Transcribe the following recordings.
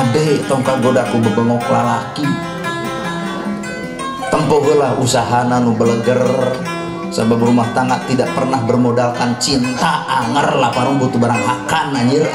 Kade tong kagoda ku bebengok lalaki. Tempo heula usahana nu beleger. Sabab rumah tangga tidak pernah bermodalkan cinta, anger laparung butuh barang hakan anjir.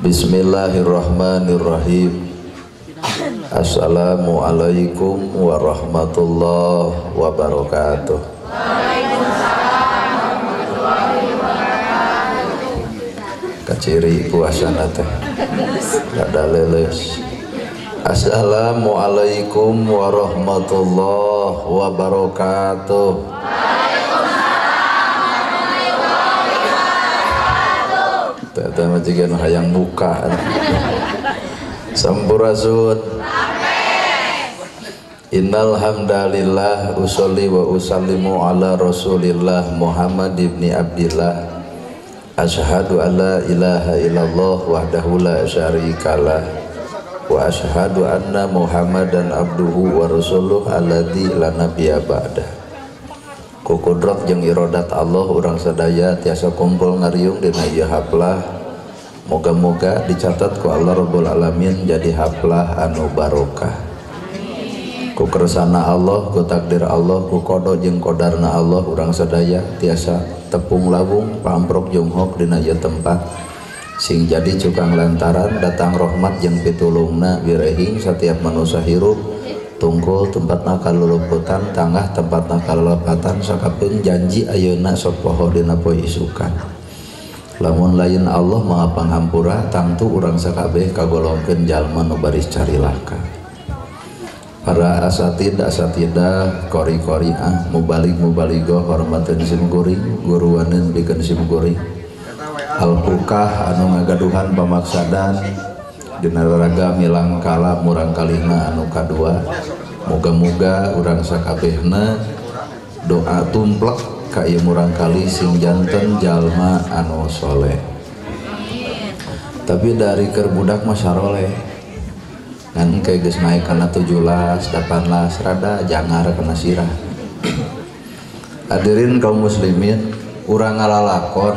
Bismillahirrahmanirrahim. Assalamualaikum warahmatullahi wabarakatuh. Waalaikumsalam warahmatullahi wabarakatuh. Kaciri puasana teh rada leuleus. Assalamualaikum warahmatullahi wabarakatuh. Teh mah jiga nu hayang buka. Sampurasun. Innal hamdalillah usolli wa usallimu ala Rasulillah Muhammad ibni Abdillah. Asyhadu alla ilaha illallah wahdahu la syarikalah wa asyhadu anna Muhammadan abduhu wa rasuluh alladzi la nabiyya ba'dah. Ku kudrat jeung irodat Allah urang sadaya tiasa kumpul ngariung dina ieu haplah. Moga-moga dicatat ku Allah Rabbul Alamin jadi haplah anu barokah. Ku kersana Allah, ku takdir Allah, ku kodo jeung kodarna Allah urang sadaya tiasa tepung lawung pamprok jonghok dina ieu tempat. Sing jadi cukang lantaran datang rahmat jeung pitulungna wirehing setiap manusia hirup. Tungkul tempatna kaluluputan, tanggah tempatna kalalepatan, sakapeung janji ayeuna sok poho dina poe isukan. Lamun lain Allah Maha Panghampura, tangtu urang sakabeh kagolongkeun jalma nu baris carilaka. Para asatid asatidah, qori-qoriah, mubalig mubalighah, hormateun sim kuring, guruaneun pikeun sim kuring. Alpukah anu ngagaduhan pamaksadan dina raraga milang kala murang kalihna anu kadua. Moga-moga urang sakabehna doa tumplek ka ieu murang kali sing janten jalma anu soleh. Tapi dari keur budak mah saroleh ngan engke geus naik kana 17, 18 rada jangar kana sirah. Hadirin kaum muslimin, urang ngalalakon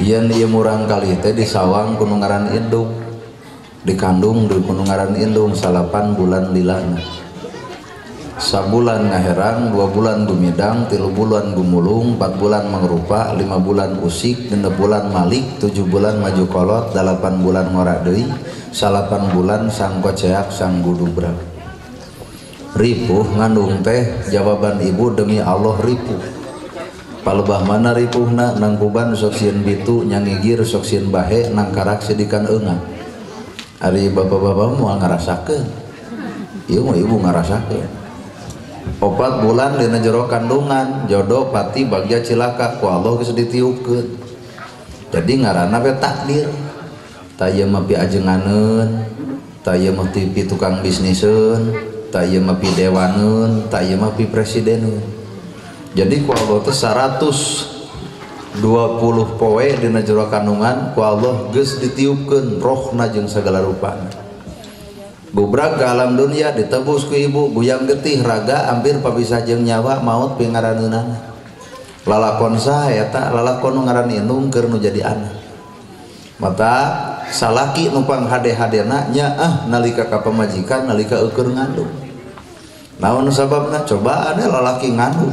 yen ieu murang kali teh disawang ku nu ngaran indung, dikandung di ku nu ngaran indung 9 bulan lilana. Sabulan ngaherang, 2 bulan gumidang, 3 bulan gumulung, 4 bulan mangrupa, 5 bulan usik, 6 bulan malik, 7 bulan maju kolot, 8 bulan ngora deui, 9 bulan sangkoceak sanggudubrak. Ripuh ngandung teh jawaban ibu demi Allah ripuh. Palebah mana ripuhna nangkuban sok sieun bitu, nyangigir sok sieun bahe, nangkarak sidikan eungah. Ari bapak-bapak moal ngarasakeun. Ieu mah ibu ngarasakeun. 4 bulan dina jero kandungan, jodoh pati bagja cilaka ku Allah geus ditiupkeun. Jadi ngaranna we takdir. Ta ieu mah piajenganeun, ta ieu mah pi tukang bisniseun, ta ieu mah pi dewaneun, ta ieu mah pi presideneun. Jadi ku Allah teh 120 poe dina jero kandungan ku Allah geus ditiupkeun rohna jeung sagala rupana. Gubrak ke alam dunia ditebus ku ibu, guyang getih raga hampir papisah jeung nyawa maut pingaraneunana. Lalakon saha eta? Lalakon nu ngaran indung keur nu jadi anak. Mata salaki nu panghade-hadena nyaah nalika ka pamajikan nalika eueur ngandung. Naon sababna? Cobaan lalaki ngandung.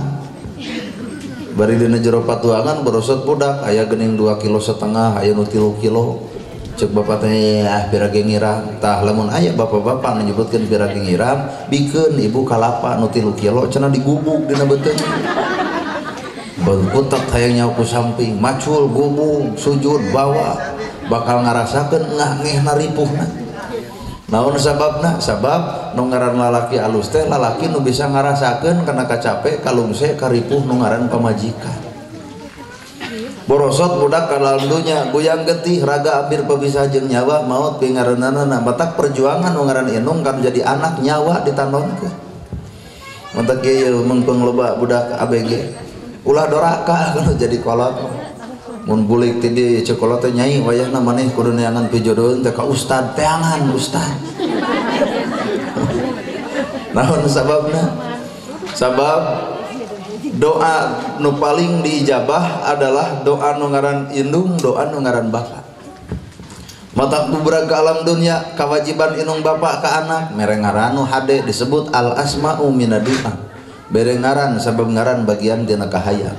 Bari dina jero patuangan borosot budak aya geuning 2,5 kilo, aya nu 3 kilo. Cek bapak teh ah pira ge ngiram. Tah lamun aya bapak-bapak menyebutkeun pira ge ngiram, bikeun ibu kalapa nu 3 kilo cenah digubuk dina beuteung. Berkutat hayang nyawa ku samping, macul gubung, sujud bawa bakal ngarasakeun ngah ngehna ripuhna. Naon sababna? Sabab nu ngaran lalaki alus teh lalaki nu bisa ngarasakeun kana kacape, kalungse, karipuh nu ngaran pamajikan. Borosot budak ka dalam dunya, goyang getih, raga abir pepisah jeung nyawa, maot pingareunana. Batak perjuangan nu ngaran indung kan jadi anak nyawa ditanonkeun. Matak ieu meungpeung loba budak ABG. Ulah doraka kalau jadi kolot. Mun bulik ti dieu ceuk kolot teh nyai wayahna maneh kudu neangan pijodoheun teh ka ustad, teangan ustad. Naon sababna? Sabab doa nu paling diijabah adalah doa nu ngaran indung, doa nu ngaran bapak. Matak bubrag ke alam dunia, kewajiban indung bapak ke anak mere ngaran nu hade disebut al asma'u minadu'a. Bere ngaran sabab ngaran bagian tina kahayang.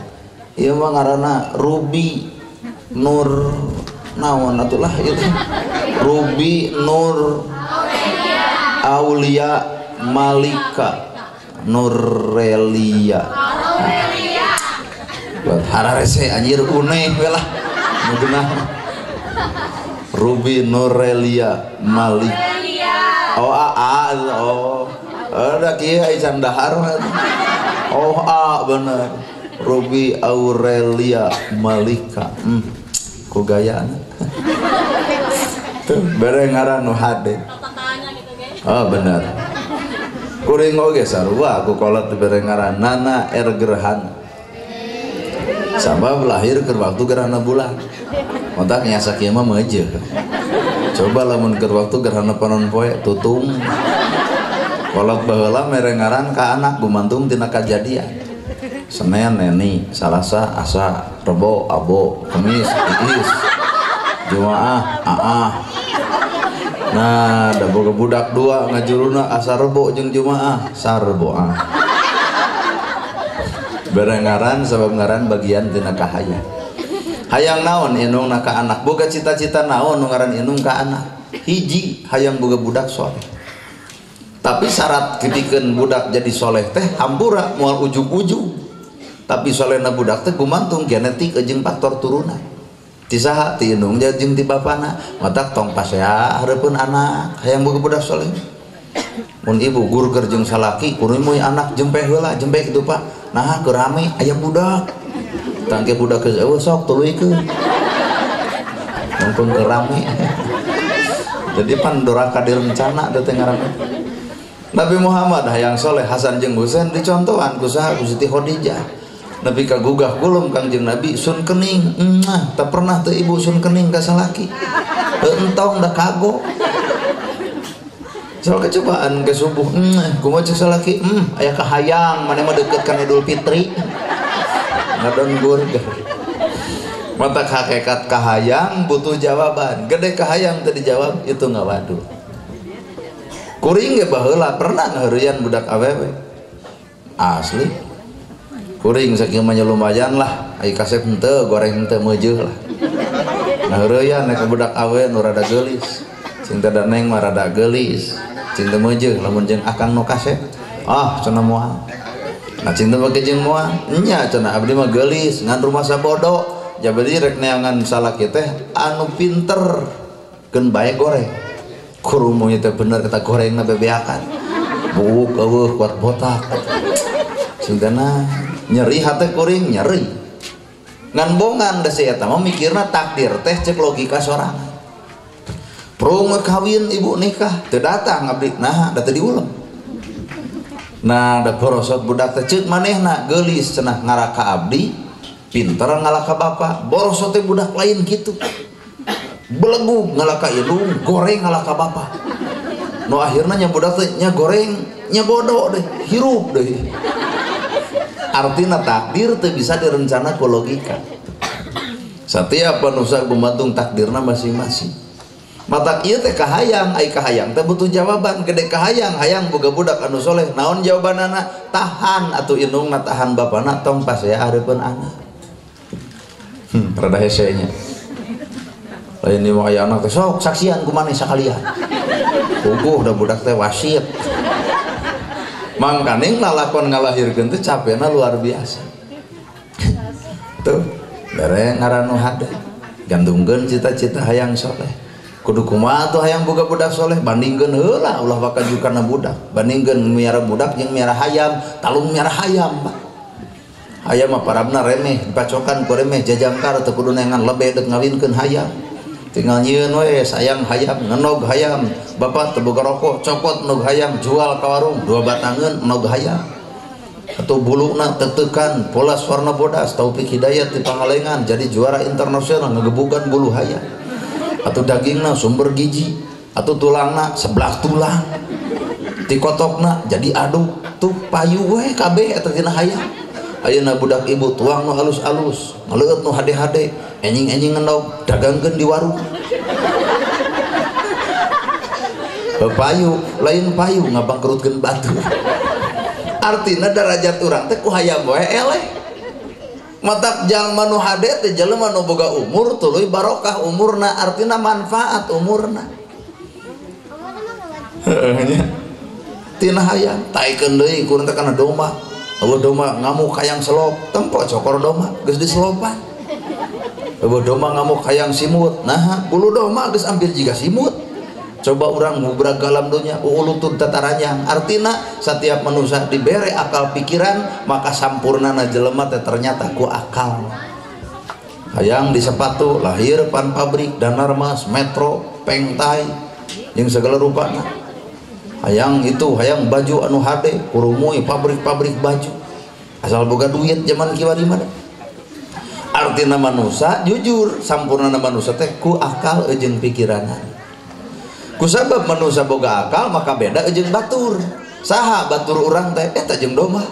Ieu mah ngaranna Ruby Nur naon atulah ieu teh. Ruby Nur Aulia Malika Nurelia. Hararese anjir uneh we lah nu geunah. Ruby Nurelia Malik. Oh a a oh. Ada kieu ai can dahar. Oh a bener. Ruby Aurelia Malika. Ku gayana. Tuh bere ngaran nu hade. Oh bener. Kuring oge sarua ku kolot bere ngaran Nana R Gerhana. Sabab lahir keur waktu gerhana bulan. Matak nya sakieu mah meujeuh. Coba lamun keur waktu gerhana panon poe tutung. Kolot baheula mere ngaran ka anak gumantung tina kajadian. Senin Neni, Salasa Asa, Rebo Abo, Kamis Iis, Jumaah Aah. Nah, da boga budak dua ngajuruna asa Rebo jeung Jumaah, Sarboah. Bere ngaran sabab ngaran bagian tina kahayang. Hayang naon indungna ka anak, boga cita-cita naon nu ngaran indung ka anak. Hiji hayang boga budak soleh. Tapi syarat ketikeun budak jadi soleh teh hampura moal ujug-ujug. Tapi solehna budak teh gumantung genetik jeung faktor turunan. Ti saha? Ti indung jeung ti bapana. Matak tong pasea hareupeun anak hayang boga budak soleh. Mun ibu gurger jeung salaki kudu moy anak jempe heula, jempe kitu Pak. Nah keur rame aya budak. Tangke budak geus eueuh sok tuluykeun. Mumpung keur rame. Jadi pan doraka direncana teh ngaranna. Nabi Muhammad hayang soleh Hasan jeung Husain dicontohan ku saha? Ku Siti Khadijah. Nabi kagugah kulum Kangjeng Nabi sun kening. Nah, tak pernah teu ibu sun kening ka salaki. Entong da kago. Soal kecobaan ke subuh, kumaha cek salaki? Aya kahayang maneh mah deukeut kana Idul Fitri. Ngadon burger. Mata hakikat kahayang butuh jawaban. Gede kahayang teu dijawab itu ngawaduh. Kuring ge baheula pernah ngaheureuyan budak awewe. Asli. Kuring sakieu mah lumayan lah, ai kasep henteu, goreng henteu meujeuh lah. Ngaheureuyan ka budak awewe nu rada geulis. Cinta da neng mah rada geulis. Cinta meujeuh lamun jeung akang nu kasep. Ah, cenah moal. Nah cinta mah jeung moal. Nya cenah abdi mah geulis ngan rumasa bodoh. Jadi rek neangan salaki teh anu pinter keun bae goreng. Kurumunya teh bener kata gorengna bebeakan. Buuk eueuh kuat botak. Cintana nyeri hate kuring nyeri. Ngan bongan da si eta mah mikirna takdir teh cek logika sorangan. Prung kawin ibu nikah teu datang abdi nah da teu diulem. Nah da borosot budak teh ceuk manehna geulis cenah ngaraka abdi pinter ngalaka bapak, borosot teh budak lain kitu. Belegug ngalaka indung, goreng ngalaka bapak. Nu akhirna nya budak teh nya goreng, nya bodoh deh, hirup deh. Artina takdir teu bisa direncana ku logika. Setiap manusia gumantung takdirna masing-masing. Matak ieu teh kahayang, ai kahayang teh butuh jawaban. Gede kahayang, hayang boga budak anu soleh. Naon jawabanana? Tahan atuh indungna, tahan bapana, tong pasea hareupeun anak. Rada hese nya. Lain ieu mah aya anak teh sok saksian ku maneh sakalian. Puguh da budak teh wasit. Mangkaning lalakon ngalahirkeun teh capena luar biasa. Tuh bere ngaran nu hade. Gantungkeun cita-cita hayang soleh. Kudu kumaha tuh hayang boga budak soleh, bandingkeun heula ulah bakaju kana budak. Bandingkeun miara budak jeung miara hayam, talung miara hayam, Pak. Hayam mah parabna remeh, dipacokan ku remeh, jajangkar teu kudu neangan lebeh deuk ngawinkeun hayam. Tinggal nyieun we sayang hayam, ngenog hayam. Bapak teu boga rokok, cokot nog hayam, jual ka warung, dua batangeun nog hayam. Atau buluna tetekan, polas warna bodas, Taufik Hidayat di Pangalengan jadi juara internasional ngegebukan bulu hayam. Atau dagingna sumber gizi, atau tulangna sebelah tulang, tikotokna jadi aduk, tuh payu we kabeh eta tina hayam. Ayeuna budak ibu tuang nu halus-halus, ngaleueut nu hade-hade, enjing-enjing ngendog, dagangkeun di warung. Payu, lain payu ngabangkrutkeun batur. Artina darajat urang teh ku hayam wae eleh. Matak jalma nu hade teh jelema nu boga umur tuluy barokah umurna, artina manfaat umurna. Heeh nya. Tina hayam taekeun deui kurang teh kana domba. Eueuh domba ngamuk hayang selop, tempo cokor domba geus diselopan. Eueuh domba ngamuk hayang simut, nah bulu domba geus hampir jiga simut. Coba urang ngubrag alam dunya ulutun tataranyang. Artina setiap manusia dibere akal pikiran maka sampurnana jelema teh ternyata ku akal. Hayang di sepatu lahir pan pabrik Danarmas, Metro, Pengtai jeung segala rupana. Hayang itu hayang baju anu hade kurumui pabrik-pabrik baju asal boga duit zaman kiwari mah. Artina manusia jujur sampurnana manusia teh ku akal jeung pikiranan. Kusabab manusia boga akal maka beda jeung batur. Saha batur urang teh eta jeung domba.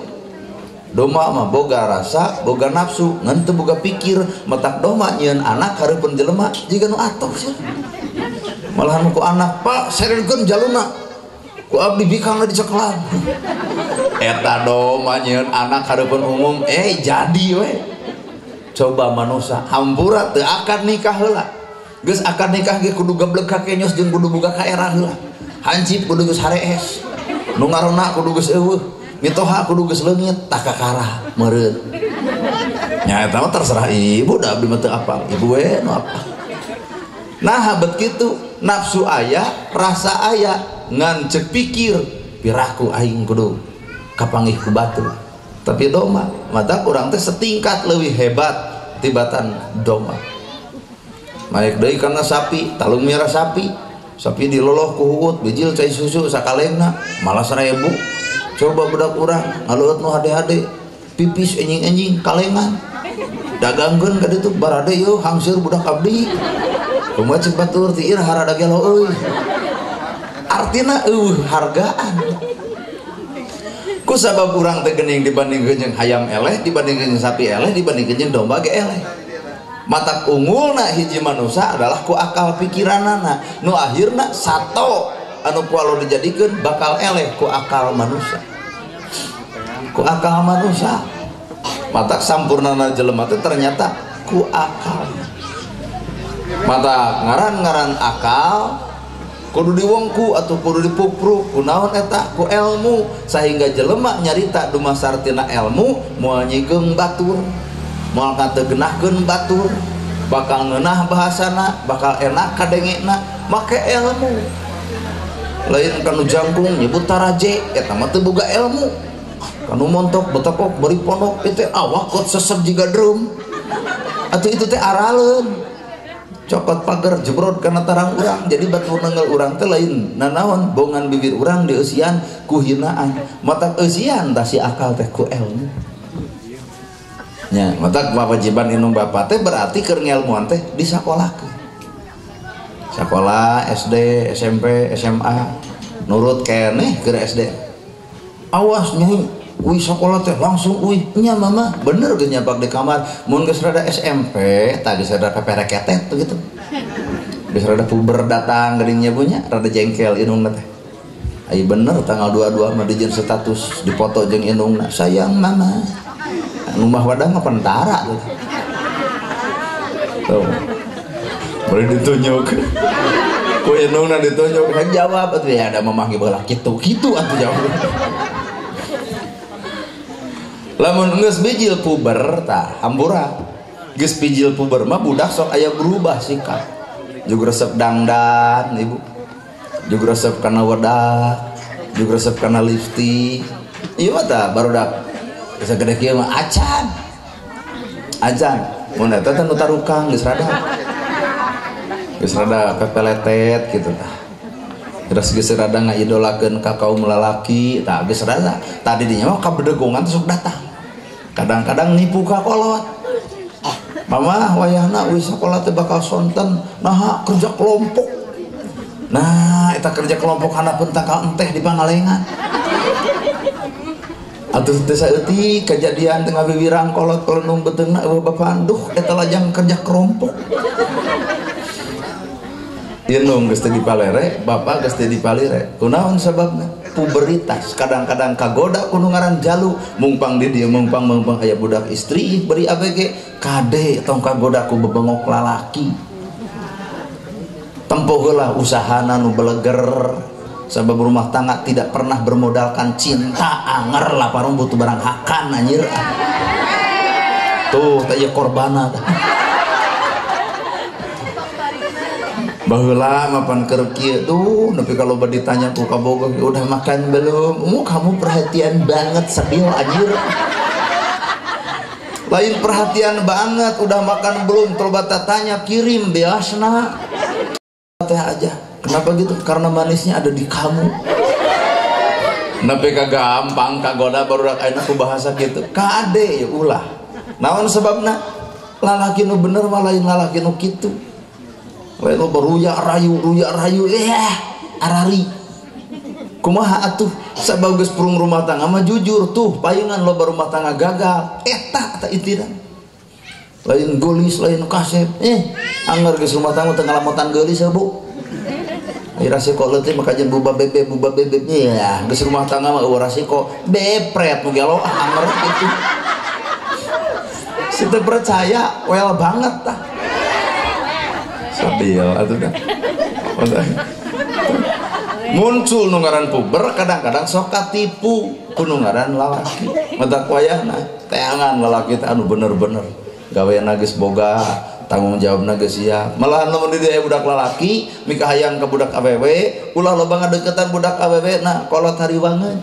Domba mah boga rasa, boga nafsu, ngan teu boga pikir. Matak domba nyieun anak hareupeun jelema jiga nu atoh sia. Malahan ku anak, "Pak, sereunkeun jaluna." Ku abdi bikangna dicekelan. Eta domba nyieun anak hareupeun umum, jadi we. Coba manusia hampura teu akad nikah heula. Geus akad nikah ge kudu gableg ka kenyos jeung kudu boga kaera heula. Hancip kudu geus harees. Nu ngarona kudu geus eueuh, mitoha kudu geus leungit tah kakara meureun. Nya eta mah terserah ibu da abdi mah teu apal. Ibu we nu apal. Nah bet kitu nafsu aya, rasa aya, ngan ceuk pikir piraku aing kudu kapanggih ku batur. Tapi domba mata urang teh setingkat leuwih hebat tibatan domba. Naik deui kana sapi, talung miara sapi. Sapi diloloh ku huut, bijil cai susu sakalengna, malah 1000. Coba budak urang ngaleueut nu hade-hade, pipis enjing-enjing kalengan. Dagangkeun ka ditu barade yeuh hangseur budak abdi. Kumaha ceuk batur ti ieu harada gelo euy. Artina eueuh hargaan. Ku sabab urang teh geuning dibandingkeun jeung hayam eleh, dibandingkeun jeung sapi eleh, dibandingkeun jeung domba ge eleh. Matak unggulna hiji manusia adalah ku akal pikiranana. Nu akhirna sato anu ku alo dijadikeun bakal eleh ku akal manusia. Ku akal manusia. Matak sampurnana jelema teh ternyata ku akal. Matak ngaran-ngaran akal kudu diwongku atau kudu dipupruk kunaon eta ku ilmu sehingga jelema nyarita dumasar tina ilmu moal nyigeung batur, moal kategenahkeun batur, bakal ngeunah bahasana, bakal enak kadengena make ilmu. Lain kanu jangkung nyebut taraje eta mah teu boga ilmu. Kanu montok betepok beri pondok itu awak kot sesep jiga drum. Atuh itu teh araleun. Cokot pagar jebrot karena tarang urang jadi batur nenggel urang teh lain nanaon bongan bibir urang dieusian ku hinaan. Matak eusian tah si akal teh ku ilmu. Nya matak wajiban indung bapa teh berarti keur ngelmuan teh disakolahkeun. Sakola SD, SMP, SMA nurut keneh keur SD. Awas nyai, uih sekolah teh langsung uih nya mama bener geus nyapak di kamar mun geus rada SMP tah geus rada pepereketet gitu. Geus rada puber datang geuning nya punya rada jengkel indungna teh. Ai bener tanggal 22 mah dijieun status dipoto jeung indungna sayang mama. Anu mah wadah mah pentara gitu. Tuh. Boleh ditunjuk. Ku indungna ditunjuk kan jawab atuh ya ada mamah ge baheula kitu-kitu atuh jawab. Lamun geus bijil puber tah hampura. Geus pijil puber mah budak sok aya berubah sikap. Juga resep dangdan ibu. Juga resep kana wedak, juga resep kana lipstik. Ieu mah tah barudak sagede kieu mah acan. Acan. Mun eta teh nu tarukang geus rada. Geus rada pepeletet kitu tah. Terus geus rada ngaidolakeun ka kaum lalaki, tah geus rada. Tadi dinya mah kabedegongan sok datang. Kadang-kadang nipu ka kolot. Mama wayahna wis sakola teh bakal sonten, naha kerja kelompok. Nah, eta kerja kelompok handapeun tangkal enteh di Pangalengan. Atuh teh saeutik kejadian teh ngawiwirang kolot pelendung beuteungna eueuh bapaan, duh eta lajang kerja kelompok. Indung geus teu dipalere, bapak geus teu dipalire. Kunaon sababna? Puberitas, kadang-kadang kagoda ku nu ngaran jalu, mungpang di dieu mungpang aya budak istri beri ABG, kade tong kagoda ku bebengok lalaki. Tempo heula usahana nu beleger, sabab rumah tangga tidak pernah bermodalkan cinta anger lah parung butuh barang hakan anjir. Tuh teh ieu korbana tah. Baheula mapan keur kieu tuh nepi ka loba ditanya ku kabogoh udah makan belum? Oh, kamu perhatian banget sedih anjir. Lain perhatian banget udah makan belum? Loba tanya kirim biasna. Teh aja. Kenapa gitu? Karena manisnya ada di kamu. Nepi ka gampang kagoda barudak ayeuna ku bahasa kitu. Kade ya ulah. Naon sebabna? Lalaki nu bener mah lain lalaki nu kitu. Lain loba ruya rayu arari. Kumaha atuh sabab geus purung rumah tangga mah jujur tuh palingan loba rumah tangga gagal eta eta intina. Lain geulis lain kasep anggar geus rumah tangga teu ngalamotan geulis bu. Ai rasiko leutik maka jeung buba bebe ya geus rumah tangga mah eueuh rasiko bepret nu gelo anggar kitu. Si teu percaya well banget tah. Sabil atuh dah. Muncul nu ngaran puber kadang-kadang sok katipu ku nu ngaran lalaki. Matak wayahna teangan lalaki teh anu bener-bener gaweana geus boga, tanggung jawabna geus siap. Malahan lamun di dieu budak lalaki mikahayang ka budak awewe, ulah loba ngadeukeutan budak awewe na kolot hariwangeun.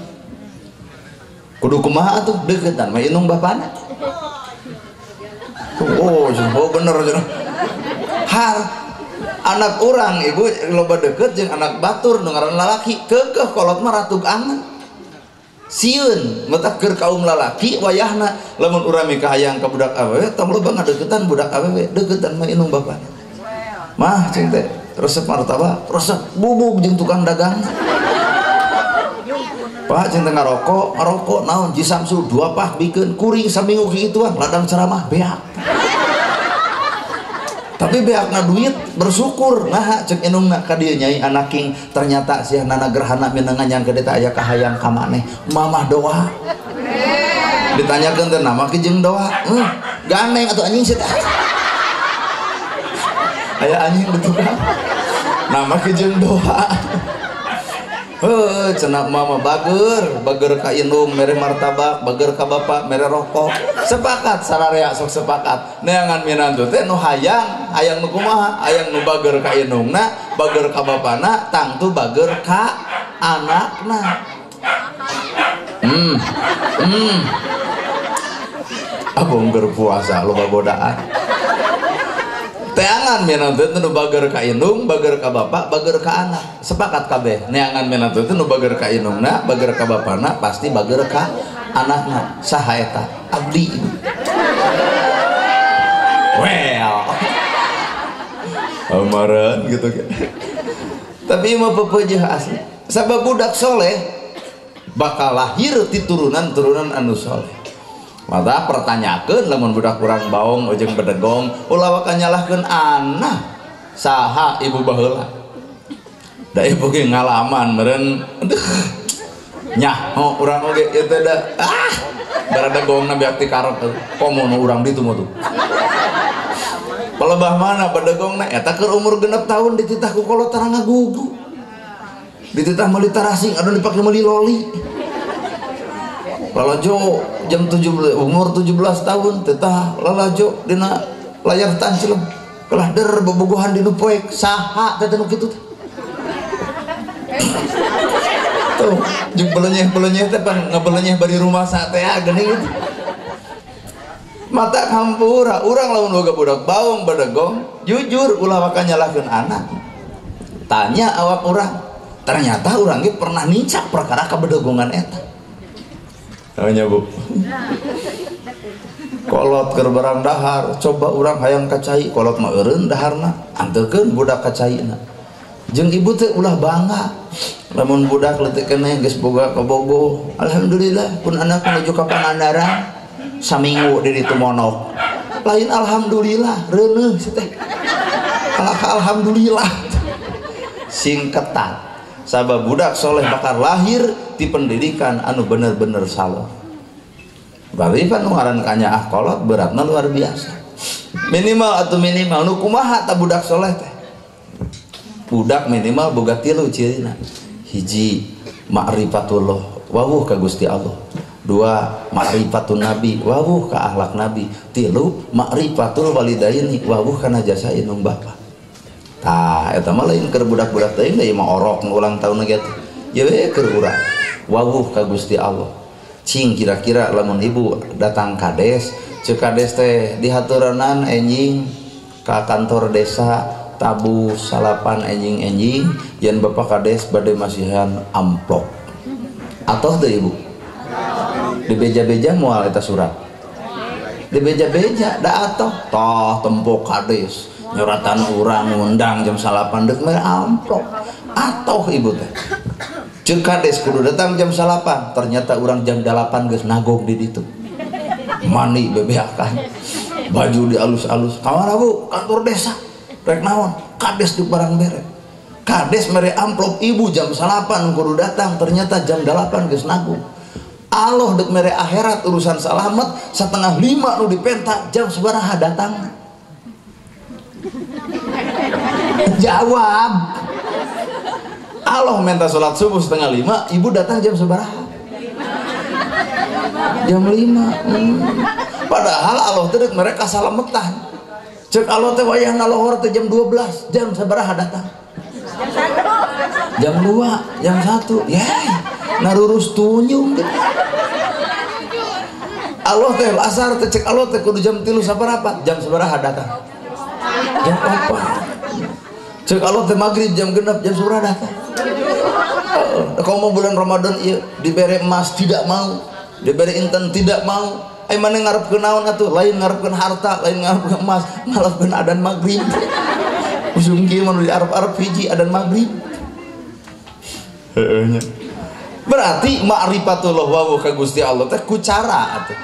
Kudu kumaha atuh deukeutan mah indung bapana. Oh, oh bener cenah. Har anak orang ibu loba deket jeung anak batur nu ngaran lalaki keukeuh kolot mah ratug angan sieun matak keur kaum lalaki wayahna lamun urang mikahayang ka budak awewe tong loba ngadeukeutan budak awewe deukeutan mah indung bapana mah cing teh resep martabak resep bubuk jeung tukang dagang Pak cing teh ngarokok ngarokok naon Ji Samsu dua pak bikeun kuring saminggu kiituan ladang ceramah beak. Tapi beakna duit bersyukur nah cek indungna ka dieu nyai anaking ternyata sia nana gerhana minangan yang gede teh aya kahayang ka maneh mamah doa ditanyakeun teh nama ki jeung doa gandeng atuh anjing sia aya anjing di tukang nama ki jeung doa heuh cenah mama bager bager ka indung mere martabak bager ka bapak mere rokok sepakat sararea sok sepakat neangan minantu teh nu hayang hayang nu kumaha hayang nu bager ka indungna bager ka bapana tangtu bager ka anakna. Abong keur puasa loba godaan teangan minantu teh nu bager ka indung bager ka bapak bager ka anak sepakat kabeh neangan minantu teh nu bager ka indungna bager ka bapana pasti bager ka anakna saha eta abdi well amaran gitu tapi mah pepeujeuh asli sabab budak soleh bakal lahir ti turunan-turunan anu soleh. Mata pertanyakeun lamun budak kurang baong ujung bedegong ulah waka nyalahkeun anak saha ibu baheula da ibu ge ngalaman meureun aduh nyaho urang oge ieu teh da baradegongna beak ti karep komo nu urang ditu mah tuh palebah mana bedegongna eta keur umur 6 tahun dititah ku kolot tara ngagugu dititah meuli tarasing anu dipake meuli loli lalajo jam 17 umur 17 tahun tetah lalajo dina Layar tanclem kalah der bobogohan di nu poek saha teh nu kitu teh. Tuh, jeung belenyeh-belenyeh teh pan ngabelenyeh bari rumah sa teh geuning gitu. Mata hampura urang lamun boga budak baung bedegong, jujur ulah waka nyalahkeun anak. Tanya awak urang, ternyata urang ge pernah nincak perkara kabedegongan eta. Tanya Bu. Kolot keur barang dahar, coba urang hayang kacai, kolot mah eureun daharna, antekeun budak kacaina. Jeung ibu teh ulah bangga. Lamun budak leutik keneh geus boga kabogoh, alhamdulillah pun anak menuju ka Pangandaran saminggu di ditu monok. Lain alhamdulillah, reuneuh si teh. Alhamdulillah. Sing ketat. Sabab budak soleh bakal lahir di pendidikan anu bener-bener saleh. Berarti kan ngaran kanyaah kolot beratna luar biasa. Minimal atau minimal nu kumaha ta budak soleh teh? Budak minimal boga tilu cirina. Hiji ma'rifatullah, wawuh ka Gusti Allah. Dua ma'rifatun nabi, wawuh ka akhlak nabi. Tilu ma'rifatul walidaini, wawuh kana jasa indung bapa. Tah eta mah lain keur budak-budak teuing da ieu mah orok nu ulang tahun ge teh. Ieu we keur urang. Wawuh ka Gusti Allah. Cing kira-kira lamun ibu datang kades, ceuk kades teh dihaturanan enjing ka kantor desa tabuh salapan enjing-enjing yen bapak kades bade masihan amplop. Atoh teu ibu? Dibeja-beja moal eta surat. Dibeja-beja da atoh toh tempo kades nyuratan urang ngundang jam 9 deuk mere amplop. Atoh ibu teh. Ceuk kades kudu datang jam 9, ternyata urang jam 8 geus nagog di ditu. Mani bebeakan. Baju dialus-alus. Ka mana Bu? Kantor desa. Rek naon? Kades di barang bere. Kades mere amplop ibu jam 9 kudu datang, ternyata jam 8 geus nagog. Allah dek mere akhirat urusan salamet 4:30 nu dipenta jam sabaraha datang. Jawab. Allah minta sholat subuh 4:30, ibu datang jam sabaraha? Jam 5. Padahal Allah teh dek mereka salametan. Cek Allah teh wayahna lohor teh jam 12, jam sabaraha datang? Jam 2, jam 1. Yeay, narurus tunyung gitu. Allah teh asar teh cek Allah teh kudu jam 3 saparapat, jam sabaraha datang? Jam 4. Cek Allah teh maghrib jam 6, jam sabaraha datang? Kalau mau bulan Ramadan ieu dibere emas tidak mau, dibere inten tidak mau. Ai mana ngarepkeun naon atuh? Lain ngarepkeun harta, lain ngarepkeun emas, ngarepkeun adan maghrib. Usum kieu mah nu diarep-arep hiji adan maghrib. Heueuh nya. Berarti ma'rifatullah wawuh ka Gusti Allah teh ku cara atuh.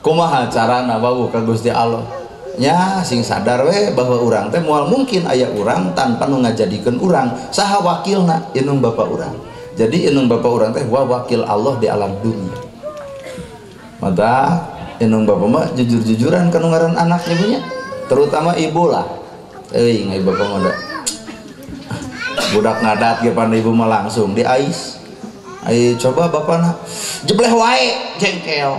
Kumaha carana wawuh ka Gusti Allah? Nya sing sadar we bahwa urang teh moal mungkin aya urang tanpa nu ngajadikeun urang. Saha wakilna? Indung bapa urang. Jadi indung bapa urang teh wa wakil Allah di alam dunia. Mata indung bapa mah jujur-jujuran ka nu ngaran anaknya punya, terutama ibu lah. Euy ngai bapa mah da. Budak ngadat ge pan ibu mah langsung diais. Ayo coba bapana jebleh wae jengkel.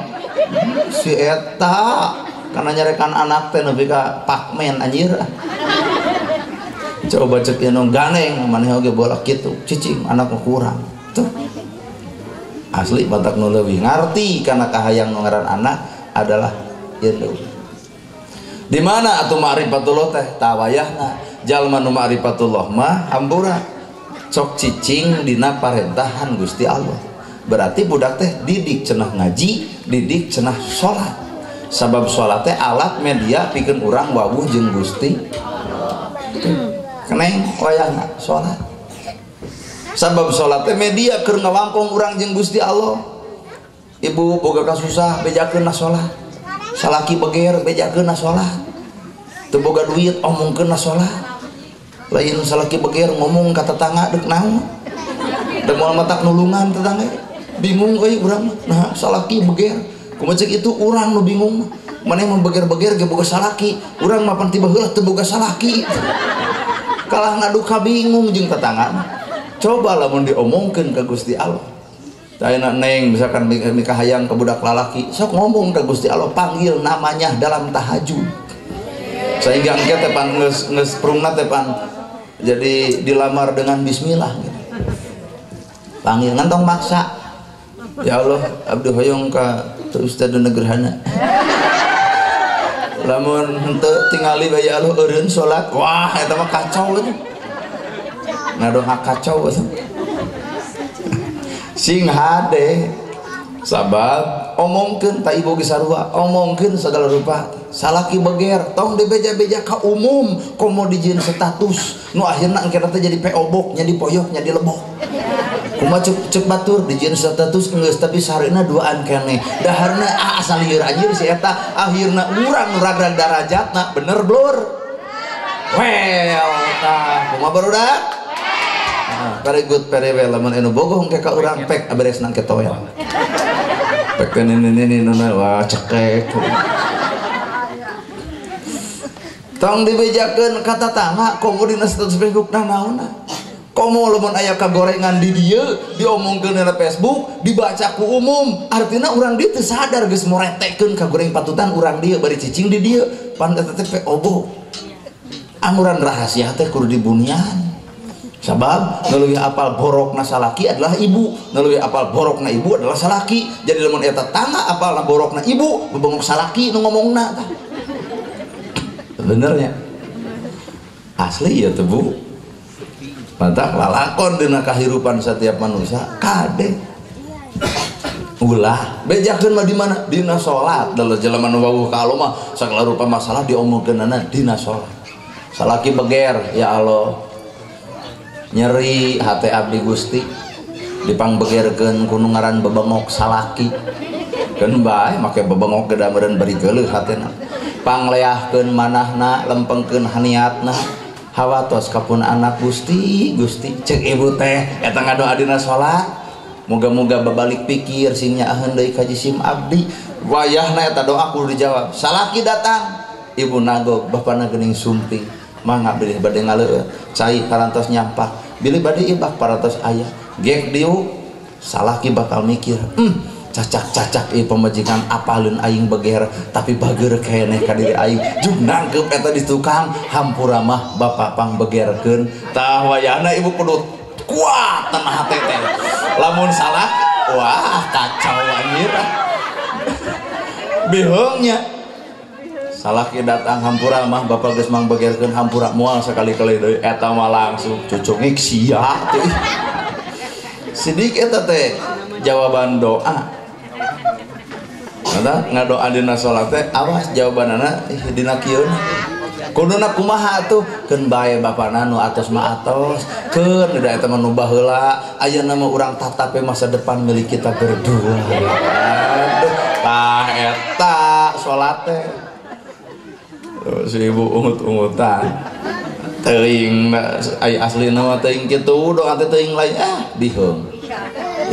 Si eta karena nyarekan anak teh nepi ka Pakmen anjir. Coba cek indung ganeng maneh oge bolak kitu, cicing anak mah kurang. Tuh. Asli batak nu leuwih ngarti kana kahayang nu ngaran anak adalah indung. Di mana atuh ma'rifatullah teh? Tawayahna jalma nu ma'rifatullah mah hampura cok cicing dina parentahan Gusti Allah. Berarti budak teh didik cenah ngaji, didik cenah salat. Sabab salat teh alat media pikeun urang wawuh jeung Gusti. Keneng wayahna salat. Sabab salat teh media keur ngawangkong urang jeung Gusti Allah. Ibu boga kasusah bejakeun na salat. Salaki beger bejakeun na salat. Teu boga duit omongkeun na salat. Lain salaki beger ngomong ka tetangga deuk naon. Deuk moal matak nulungan tetangga. Bingung euy urang mah. Nah, salaki beger. Kumaha ceuk itu urang nu bingung mah. Maneh mah beger-beger ge boga salaki, urang mah pan tiba heula teu boga salaki. Kalah ngaduka bingung jeung tetangga mah. Coba lamun diomongkeun ka Gusti Allah. Ayeuna neng misalkan nikah hayang ke budak lalaki, sok ngomong ka Gusti Allah, panggil namanya dalam tahajud. Sehingga engke teh pan geus geus prungna teh pan jadi dilamar dengan bismillah gitu. Panggil ngantong maksa. Ya Allah, abdi hoyong ka Ustaz Negerhana. Lamun henteu tingali bae ya Allah eureun salat. Wah, eta mah kacau eta. Ngadoa kacau eta. Sing hade sabab omongkeun ta ibu ge sarua, omongkeun segala rupa. Salaki beger tong dibeja-beja ka umum komo dijieun status nu akhirna engke teh jadi PO box nya dipoyok nya dilebok. Kumaha cek batur dijieun status geus tapi sareuna duaan keneh. Daharna asal lieur anjir si eta akhirna urang nu ragrag darajatna bener blur. Well tah kumaha barudak? Nah, very good very well lamun anu bogoh engke ka urang pek aberesna engke toel. Pek ini wah cekek. Tong dibejakeun ka tatangga komo dina status Facebook nah naonna. Komo lamun aya kagorengan di dieu diomongkeun dina Facebook dibaca ku umum artina urang dieu teu sadar geus moretekeun kagoreng patutan urang dieu bari cicing di dieu pan eta teh PO. Anguran rahasia teh kudu dibunian. Sabab nu leuwih apal borokna salaki adalah ibu, nu leuwih apal borokna ibu adalah salaki. Jadi lamun eta tangga apalna borokna ibu, bebongok salaki nu ngomongna tah. Benernya asli ya tuh bu. Mantap lalakon dina kahirupan setiap manusia kade ulah bejakeun mah di mana dina salat dalam jelema nu wawuh ka Allah mah sagala rupa masalah diomongkeunana dina salat. Salaki beger ya Allah nyeri hate abdi Gusti dipangbegerkeun ku nu ngaran bebengok salaki keun bae make bebengok geura meureun bari geuleuh hatena pangleahkeun manahna lempengkeun haniatna hawatos kapun anak Gusti Gusti cek ibu teh eta ngadoa dina salat moga-moga babalik pikir sing nyaaheun deui ka jisim abdi wayahna eta doa kudu dijawab. Salaki datang ibu nagog bapana geuning sumping mangga bilih bade ngaleueut cai parantos nyampak bilih bade ibak parantos aya gek diuk salaki bakal mikir cacak-cacak ieu pamajikan apaleun aing beger tapi bager keneh ka diri aing juk nangkep eta di tukang hampura mah bapak pangbegerkeun tah wayahna ibu kudu kuat tanah hate teh lamun salah wah kacau anjir biheungnya salaki datang hampura mah bapak geus mangbegerkeun hampura moal sakali-kali deui eta mah langsung cucungik sia teh sidik eta teh jawaban doa. Mata ngadoa dina salat teh awas jawabanana dina kieu. Kuduna kumaha atuh keun bae bapana nu atos mah atos keun da eta mah nu baheula ayeuna mah urang tatape masa depan milik kita berdua. Aduh tah eta salat teh. Si ibu ungut-ungutan. Teuing ai aslina mah teuing kitu doa teh teuing lain ah biheung.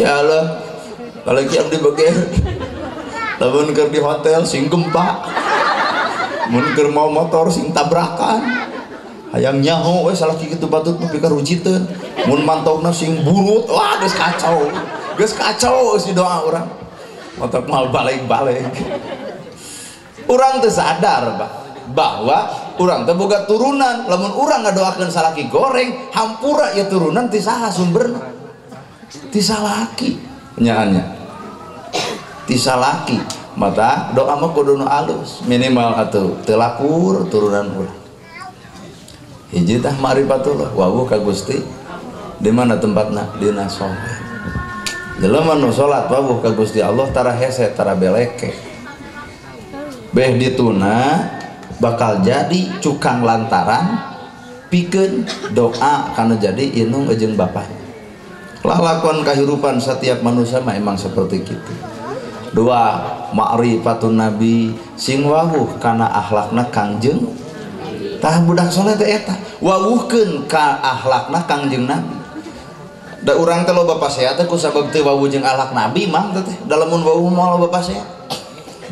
Ya Allah kalau abdi beger lamun keur di hotel sing gempa mun keur mau motor sing tabrakan hayang nyaho we salaki kitu batut nepi ka rujiteun mun mantogna sing burut wah geus kacau si doa urang motor moal balik-balik urang teu sadar Pak bahwa urang teh boga turunan lamun urang ngadoakeun salaki goreng hampura ieu turunan ti saha sumberna ti salaki nyaannya ti salaki mata doa mah kudu nu alus minimal atuh teu lakur turunan urang hiji tah ma'rifatullah wawuh ka Gusti di mana tempatna dina salat jelema nu salat wawuh ka Gusti Allah tara hese tara beleke beh dituna bakal jadi cukang lantaran pikeun doa kana jadi inung jeung bapakna. Lalakon kehidupan setiap manusia mah emang seperti gitu. Dua, ma'rifatun nabi sing wawuh kana akhlakna Kangjeng. Tah budak soleh teh eta wawuhkeun ka akhlakna Kangjeng Nabi. Da urang teh loba pasea teh ku sabab teu wawuh jeung akhlak Nabi mah teh. Da lamun wawuh moal loba pasea.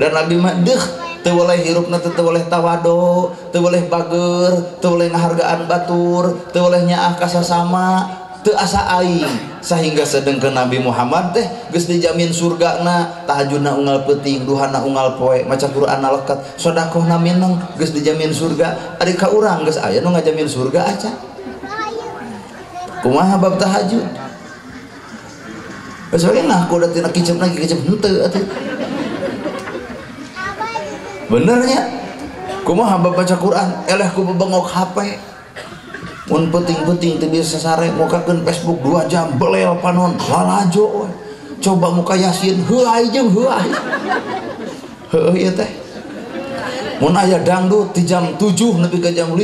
Dan Nabi mah deuh teu boleh hirupna teu boleh tawado, teu boleh bager, teu boleh ngahargaan batur, teu boleh nyaah ka sasama. teu asa aing sehingga sedengkeun Nabi Muhammad teh geus dijamin surgana, tahajudna unggal peuting, duhana unggal poe, maca Qur'anna leket, sedekahna mineng geus dijamin surga. Ari ka urang geus aya nu ngajamin surga acan. Kumaha bab tahajud? Geus we ngaku da tina kicepna kicep henteu atuh. Bener nya? Kumaha bab baca Quran? Eleh ku bebengok HP. Mun peuting-peuting teu bisa sare mukakeun Facebook 2 jam belel panon lalajo we. Coba muka Yasin heuay jeung heuay. Heueuh ieu teh. Mun aya dangdut di jam 7 nepi ka jam 5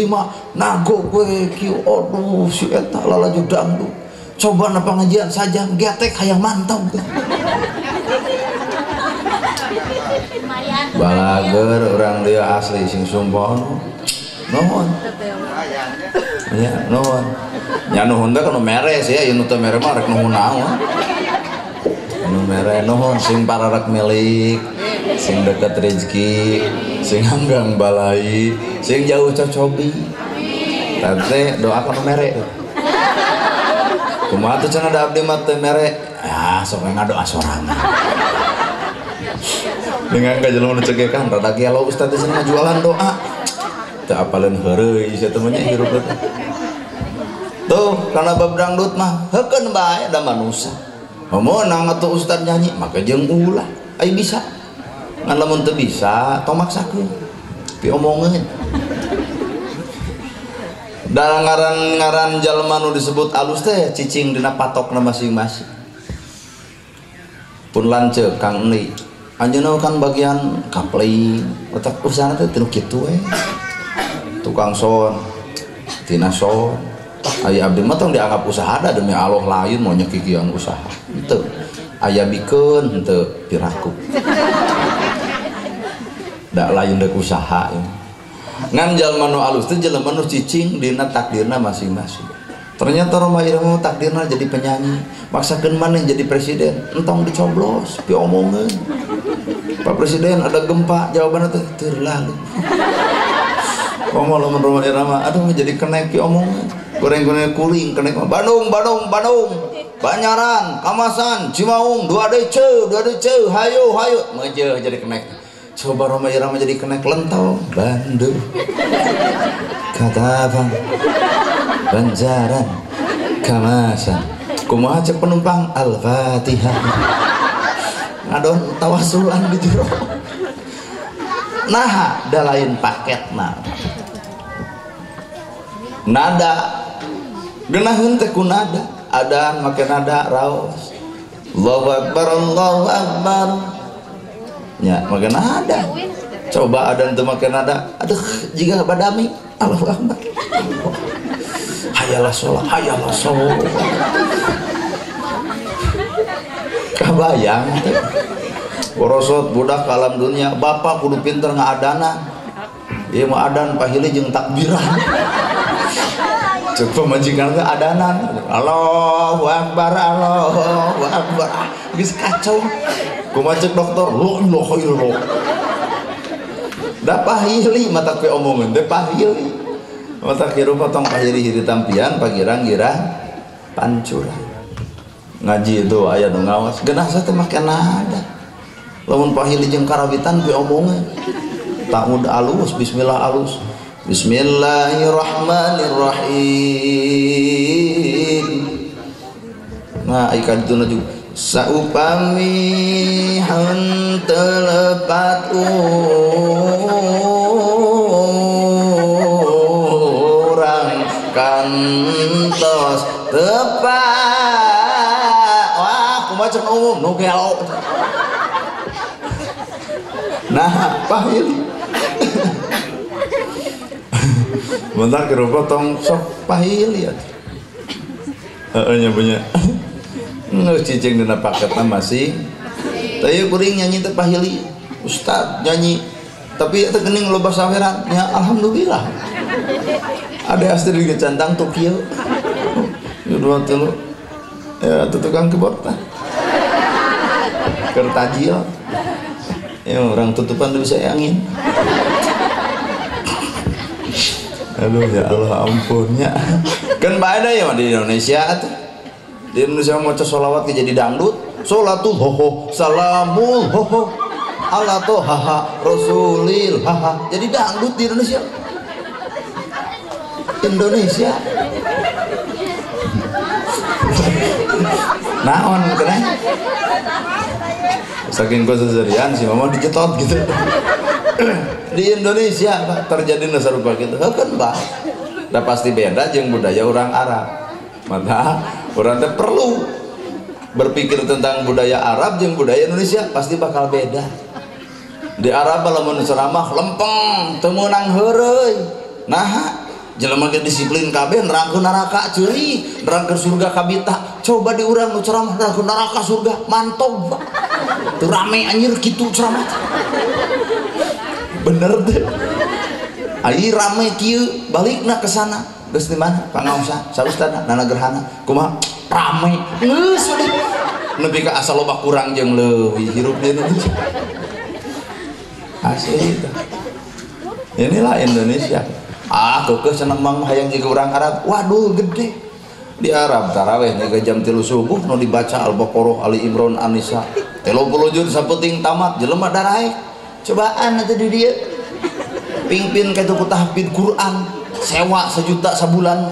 nagog we kieu aduh si eta lalajo dangdut. Coba na pengajian sajam getek hayang mantau. Balager urang dia asli sing sumpah nuhun. Ya nuhun. Nya nuhun teh kanu meres ya, ieu nu teu mere mah rek nuhun naon. Nu mere nuhun sing pararek milik, sing deket rezeki, sing hanggang balai, sing jauh cocobi. Tante doa kanu mere. Kumaha tuh cenah da abdi mah teu mere? Ya sok we ngadoa sorangan. Dengan ka jelema nu cegekan rada gelo ustaz teh cenah jualan doa. Teu apaleun heureuy sia teh mah hirup teh. Tuh kana bab dangdut mah heukeun bae da manusa. Meunang atuh ustaz nyanyi make jeung ulah. Ai bisa. Ngan lamun teu bisa tong maksakeun. Piomongeun. Da ngaran-ngaran jalma nu disebut alus teh cicing dina patokna masing-masing. Pun lanceuk Kang Endi. Anjeunna kan bagian kapling, otak usahana teh teu kitu we. Tukang son, tina son. Aya abdi mah tong dianggap usaha da demi Allah lain mau nyekikian usaha. Henteu. Aya bikeun henteu piraku. Da lain deuk usaha. Ngan jalma nu alus teh jelema nu cicing dina takdirna masing-masing. Ternyata Rhoma Irama takdirna jadi penyanyi, maksakeun maneh jadi presiden, entong dicoblos, piomongeun. Pak Presiden ada gempa, jawabannya teh terlalu. Komo lamun Rhoma Irama, aduh jadi kenek piomongeun. Goreng-goreng kuling kenek Bandung, Bandung, Bandung. Banyaran, Kamasan, Cimaung, 2DC, 2DC, hayo hayo, mejeuh jadi kenek. Coba Rhoma Irama jadi kenek lentong Bandung. Kata bang Banjaran Kamasan kumaha cek penumpang Al-Fatihah ngadon tawasulan di jero. Nah da lain paketna nada geunaheun teh ku nada adan make nada raos Allahu Akbar Allahu Akbar nya make nada. Coba adan teu make nada aduh jiga badami Allahu Akbar. Hayalah sholat, hayalah sholat. Kabayang teh. Borosot budak alam dunia, bapak kudu pinter ngaadana. Ieu mah adan pahili jeung takbiran. Cek pamajikan teh adanan. Allahu Akbar, Allahu Akbar. Geus kacau. Kumaha cek dokter? La ilaha illallah. Da pahili mata ku omongeun teh pahili. Mata hirup tong pahiri-hiri tampian pagirang-girang pancuran. Ngaji itu aya nu ngawas geunah teh make nada. Lamun pahili jeung karawitan piomongeun. Ta'ud alus bismillah alus. Bismillahirrahmanirrahim. Nah ikan itu juga saupami henteu lepat urang kantos tepat. Wah kumaha cek umum nu gelo. Nah pahili. Bentar kerupa tong sok pahili atuh. Heeh nya punya. Geus cicing dina paketna masih. Teu kuring nyanyi teh pahili. Ustad nyanyi tapi eta geuning loba saweran nya alhamdulillah. Ada asli di cantang Tokyo. Dua telu. Ya tukang kebot tah. Keur tajil. Ya orang tutupan tuh bisa angin. Aduh ya Allah ampunnya. Kan bae da ya di Indonesia atuh. Di Indonesia maca sholawat jadi dangdut, sholatul hoho, salamul hoho, ala tohaha, rasulil haha. Jadi dangdut di Indonesia. Indonesia. Naon kena? Saking keseserian si mama dicetot gitu. Di Indonesia Pak, terjadi nasarupa gitu. Heukeun Pak. Da pasti beda jeung budaya orang Arab. Maka orang teh perlu berpikir tentang budaya Arab jeung budaya Indonesia pasti bakal beda. Di Arab lamun ceramah lempeng teu meunang heureuy. Naha jelema ge disiplin kabeh nerangkeun neraka ceuri, nerangkeun surga kabita. Coba di urang nu ceramah nerangkeun neraka surga mantog Pak. Teu rame anjir kitu ceramah. Bener teh. Ai rame kieu balikna ke sana. Geus di mana? Pangaosan, sa ustadna, nana gerhana. Kumaha? Rame. Geus udah. Nepi ka asa loba kurang jeung leuwih hirup di Indonesia. Asli itu. Inilah Indonesia. Ah, keukeuh cenah mang hayang jiga urang Arab. Waduh, gede. Di Arab taraweh nya jam 3 subuh nu dibaca Al-Baqarah, Ali Imran, An-Nisa. 30 juz sapenting tamat jelema daraek. Cobaan atuh di dieu. Pingpin kitu ku tahfidz Quran. Sewa 1 juta sabulan.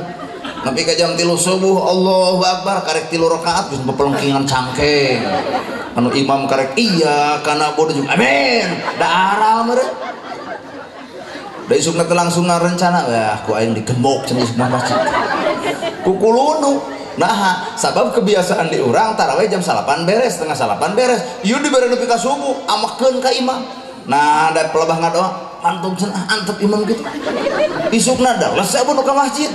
Nepi ka jam 3 subuh Allahu Akbar karek 3 rakaat geus pepelengkingan cangkeng. Anu imam karek iya kana bodoh juga amin. Da aral meureun. Da isukna teh langsung ngarencana wah ku aing digembok cenah isukna masjid. Kukulunu. Naha sabab kebiasaan di urang tarawih jam 9 beres, setengah 9 beres. Ieu dibere nepi ka subuh amekeun ka imam. Nah da pelebah ngadoa antum cenah antep imam gitu. Isukna da leseh nu ka masjid.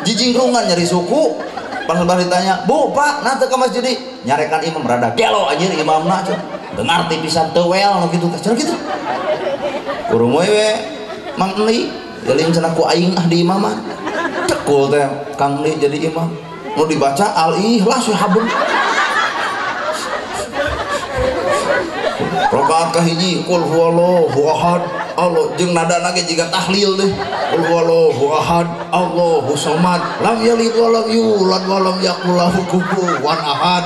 Jijingkrungan nyari suku. Pas lebar ditanya, "Bu, Pak, nah teu ka masjid di?" Nyarekan imam rada gelo anjir imamna cenah. Teu ngarti pisan teu wel nu kitu teh cenah kitu. Kurumoy we Mang Eli, eling cenah ku aing ah di imaman. Cekul teh Kang Eli jadi imam. Nu dibaca Al-Ikhlas we habeun. Rakaat kahiji qul huwallahu ahad. Allah jeung nadana ge jiga tahlil deh. Qul huwallahu ahad, Allahu samad, lam yalid walam yulad walam yakul lahu kufuwan ahad.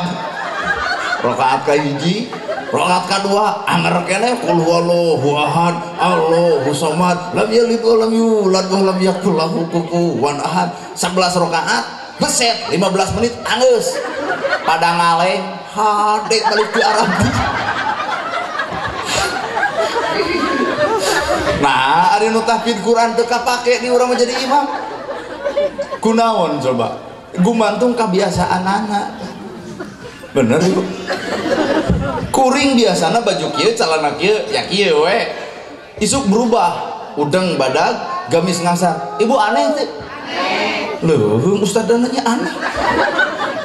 Rakaat kahiji, rakaat kadua anger keneh qul huwallahu ahad, Allahu samad, lam yalid walam yulad walam yakul lahu kufuwan ahad. 11 rakaat beset 15 menit anggeus. Pada ngaleng hade balik ke Arab. Nah, ari nu tahfidz Quran teu kapake di urang mah jadi imam. Kunaon coba? Gumantung kabiasaanana. Bener ibu? Kuring biasana baju kieu, celana kieu, ya kieu we. Isuk berubah, udeng badag, gamis ngasar. Ibu aneh teu? Aneh. Leuh, ustadana nya aneh.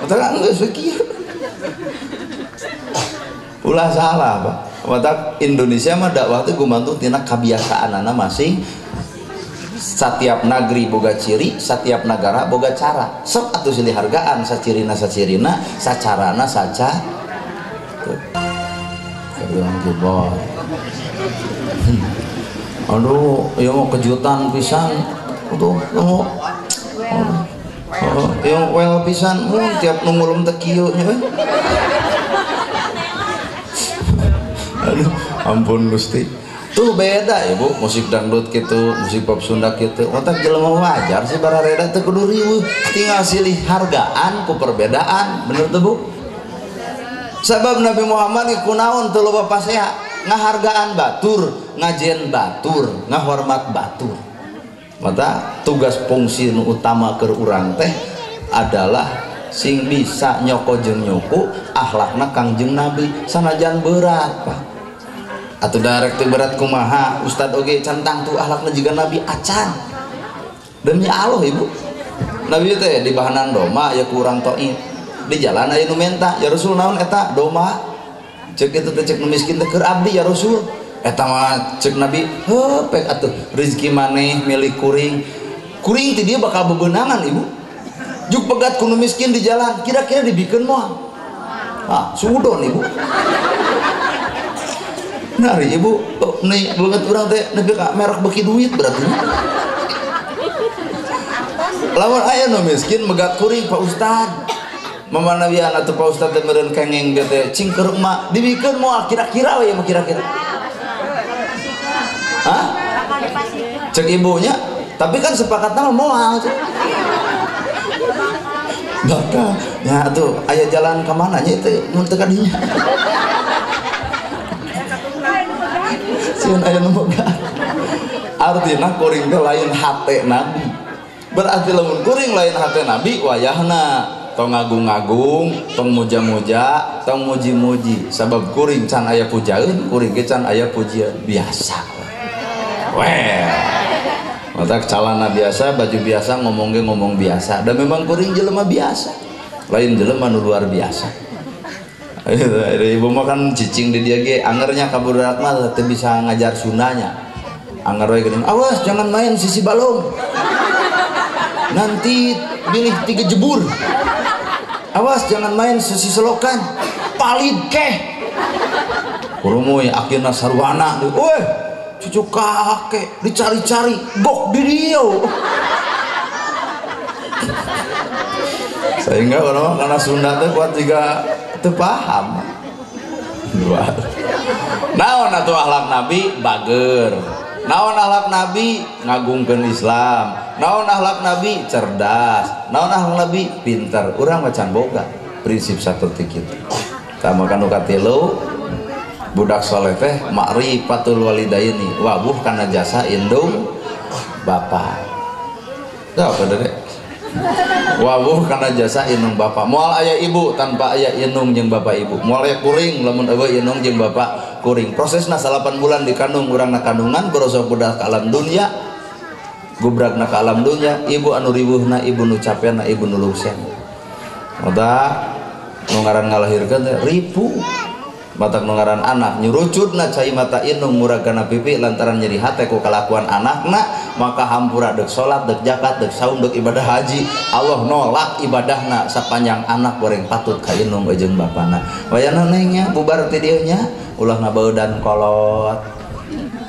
Mata geus we kieu. Ulah salah, Pak. Mata Indonesia mah dakwah teh gumantung tina kabiasaanana masing. Setiap negeri boga ciri, setiap negara boga cara. Sok atuh silih hargaan sacirina sacirina, sacarana saca. Tuh. Aduh, ieu mau kejutan pisan. Tuh, oh. Oh, ieu well pisan, tiap nu ngulum teh kieu nya. Aduh, ampun Gusti. Tuh beda ibu, musik dangdut gitu, musik pop Sunda gitu. Otak jelema wajar sih barareda teu kudu riweuh. Tinggal silih hargaan ku perbedaan, bener tuh Bu? Sabab Nabi Muhammad kunaon teu loba pasea, ngahargaan batur, ngajen batur, ngahormat batur. Mata tugas fungsi nu utama keur urang teh adalah sing bisa nyoko jeung nyuku akhlakna Kangjeng Nabi sanajan berat Pak. Atuh darek teu berat kumaha ustad oge can tangtu akhlakna jiga Nabi acan. Demi Allah ibu. Nabi teh di bahanan doma ya kurang toib. Di jalan aya nu menta, ya Rasul naon eta doma? Cek itu teh cek nu miskin teh keur abdi ya Rasul. Eta mah cek Nabi, heuh pek atuh rezeki maneh milik kuring. Kuring teh dia bakal bebenangan ibu. Juk pegat kuno miskin di jalan, kira-kira dibikeun moal. Ah, sudon ibu. Nah, ibu, oh, nih banget urang teh nepi ka merek beki duit berarti. Lamun aya nu miskin megat kuring Pak Ustad. Mamanawian atuh Pak Ustad teh meureun kengeng ge teh cing keur emak dibikeun moal kira-kira we mah kira-kira. Hah? Cek ibunya, tapi kan sepakatna mah moal. Bakal ya atuh aya jalan ka mana nya teh mun teu ka dinya. Sieun aya nu boga. Artina kuring teh lain hate nabi. Berarti lamun kuring lain hate nabi wayahna tong ngagung-ngagung, tong muja-muja, tong muji-muji. Sabab kuring can aya pujaeun, kuring ge can aya pujian biasa. Weh. Matak calana biasa, baju biasa, ngomong ge ngomong biasa. Dan memang kuring jelema biasa. Lain jelema nu luar biasa. Ibu mah kan cicing di dia ge angernya ka budak mah teu bisa ngajar Sundanya. Anger we geuning, awas jangan main sisi balong. Nanti bilih tiga jebur. Awas jangan main sisi selokan. Palid keh. Kurumuy akhirna sarwana. Weh, cucu kakek dicari-cari gok di dia. Sehingga orang karena Sunda teh kuat juga teu paham. Naon atuh akhlak Nabi bager. Naon akhlak Nabi ngagungkeun Islam. Naon akhlak Nabi cerdas. Naon akhlak Nabi pinter. Urang mah can boga prinsip saperti kitu. Tah maka nu katilu budak soleh teh ma'rifatul walidaini, wabuh kana jasa indung bapa. Tah apa dede? Wabuh kana jasa indung bapa. Moal aya ibu tanpa aya indung jeung bapa ibu. Moal aya kuring lamun eueuh indung jeung bapa kuring. Prosesna 8 bulan dikandung urang na kandungan borosok budak ka alam dunya. Gubrakna ka alam dunya, ibu anu riweuhna, ibu nu capena, ibu nu lungsen. Mata nu ngaran ngalahirkeun teh ripu. Matak nu ngaran anak nyurucutna cai mata indung muragana pipi lantaran nyeri hate ku kalakuan anakna, maka hampura deuk salat, deuk zakat, deuk saum, deuk ibadah haji. Allah nolak ibadahna sapanjang anak goreng patut ka indung jeung bapana. Wayahna neng nya bubar ti dieu nya ulah ngabeudan kolot.